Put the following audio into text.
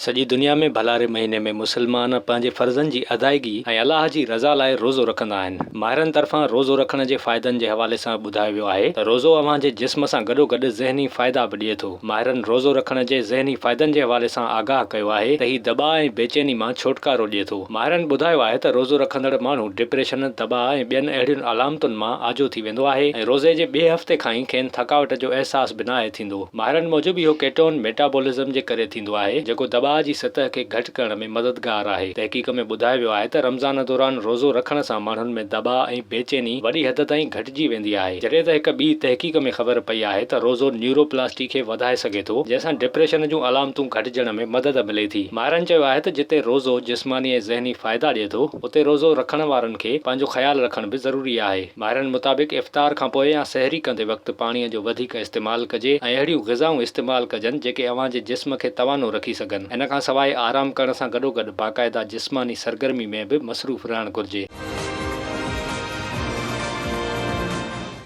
سڄي دنيا ۾ ڀلاري مهيني ۾ مسلمان پنهنجي فرضن جي ادائگي ۽ الله جي رضا لاء روزو رکندا آهن. ماهرن طرفان روزو رکڻ جي فائدن جي حوالي سان ٻڌايو ويو آهي ته روزو اوهان جي جسم سان گڏوگڏ ذهني فائدا به ڏئي ٿو. ماهرن روزو رکڻ جي ذهني فائدن جي حوالي سان آگاهه ڪيو آهي ته هي دٻاء ۽ بيچيني مان ڇوٽڪارو ڏئي ٿو. ماهرن ٻڌايو آهي ته روزو رکندڙ ماڻهو ڊپريشن، دٻاء ۽ ٻين اهڙين علامتن مان آجو ٿي ويندو آهي ۽ روزي جي ٻئي هفتي کان ئي کين ٿڪاوٽ جو احساس به ناهي ٿيندو. ماهرن موجب اهو ڪيٽون ميٽابولزم جي ڪري ٿيندو آهي، جيڪو دٻاء جي سطح کي گهٽ ڪرڻ ۾ مددگار آهي. تحقيق ۾ ٻڌايو ويو آهي ته رمضان دوران روزو رکڻ سان ماڻهن ۾ دٻاء ۽ بيچيني وڏي حد تائين گهٽجي ويندي آهي. جڏهن ته هڪ ٻي تحقيق ۾ خبر پئي آهي ته روزو نيوروپلاسٽي کي وڌائي سگهي ٿو، جنهن سان ڊپريشن جون علامتون گهٽجڻ ۾ مدد ملي ٿي. ماهرن چيو آهي ته جتي روزو جسماني ۽ ذهني فائدا ڏئي ٿو، اتي روزو رکڻ وارن کي پنهنجو خيال رکڻ به ضروري آهي. ماهرن مطابق افطار کانپوء يا سحري ڪندي وقت پاڻي جو وڌيڪ استعمال ڪجي ۽ اهڙيون غذائون استعمال ڪجن جيڪي اوهان جي جسم کي توانو رکي سگهن. ان کانسواء آرام ڪرڻ سان گڏوگڏ باقاعده جسماني سرگرمي ۾ به مصروف رهڻ گهرجي.